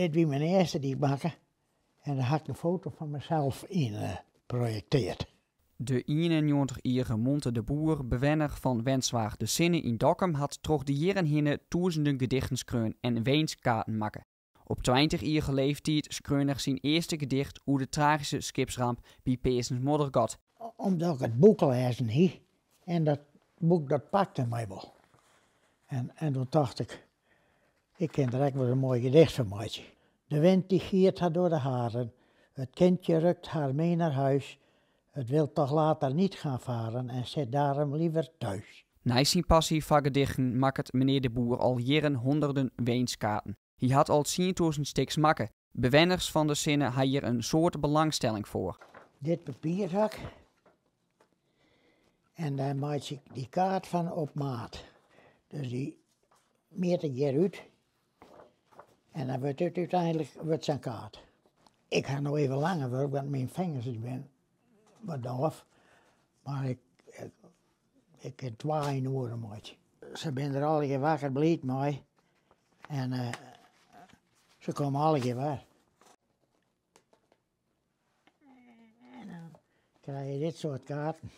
Dit wie myn earste dy't ik makke en dêr ha ik in foto fan mysels yn projekteard. De 91-jierrige Monte de Boer, bewenner fan wensoarch De Sinne yn Dokkum, hat troch de jierren hinne tûzenen gedichten skreaun en winskkaarten makke. Op 20-jierrige leeftiid skreaun er syn earste gedicht oer de tragyske skipsramp by Peazens-Moddergat. Omdat ik it boek lêzen hie en dat boek dat pakte my wol. En, en doe tocht ik, ik kin der ek wol in moai gedicht fan meitsje. De wind die giert haar door de haren, het kindje rukt haar mee naar huis, het wil toch later niet gaan varen en zit daarom liever thuis. Nei syn passy foar gedichten makket menear De Boer al jierren hûnderten winskkaarten. Hy hat al 10.000 stiks makke. Bewenners fan De Sinne ha hjir in soad belangstelling foar. Dit papier ha ik. En dêr meitsje ik dy kaart fan op maat. Dus dy mjit ik hjir út. En dan wurdt it úteinlik wurdt sa'n kaart. Ik ha no even langer wurk, want myn fingers dy binne wat dôf. Mar ik, ik kin twa yn 'e oere meitsje. Se binne der allegear wakker bliid mei. En uh, se komme allegear wer. En dan krije je dit soart kaarten.